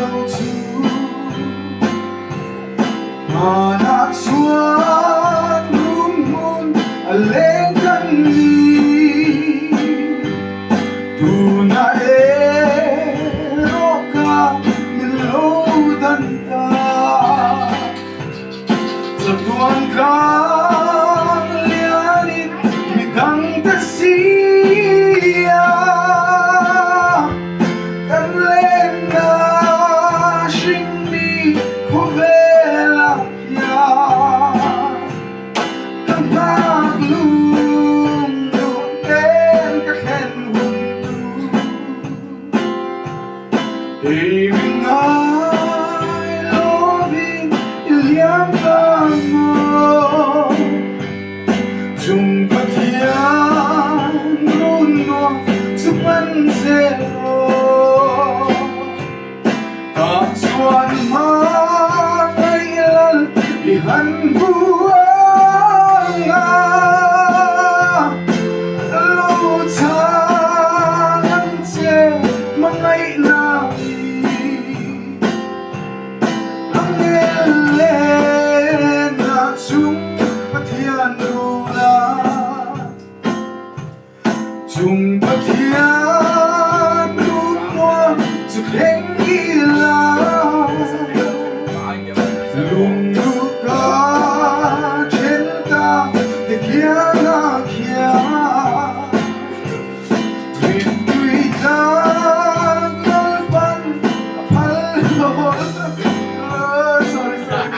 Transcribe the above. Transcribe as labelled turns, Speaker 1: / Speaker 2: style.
Speaker 1: lo chu. Hmanah chuan rum hmun a leng kan ni. Tunah erawh ka min lo dan ta. Chatuan tlang lianin midangte sia kan lenna hringmi khawvelah hian ka nghak lung duh ten ka thlen hun tur. Hei mi ngai lovin i liam ta maw? Chung Pathian nun nuam chu hman zel aw. Tah chuan hmangaih lal i han hmu ang a, lo chhang ang che hmangaihna hi. Angel lena chung Pathian rula. Chung Pathian runmuang chu thleng ila, lungduh ka then ta ti khian a khian. Rinpui tlang Lalpan a phal lo. Sorry sorry.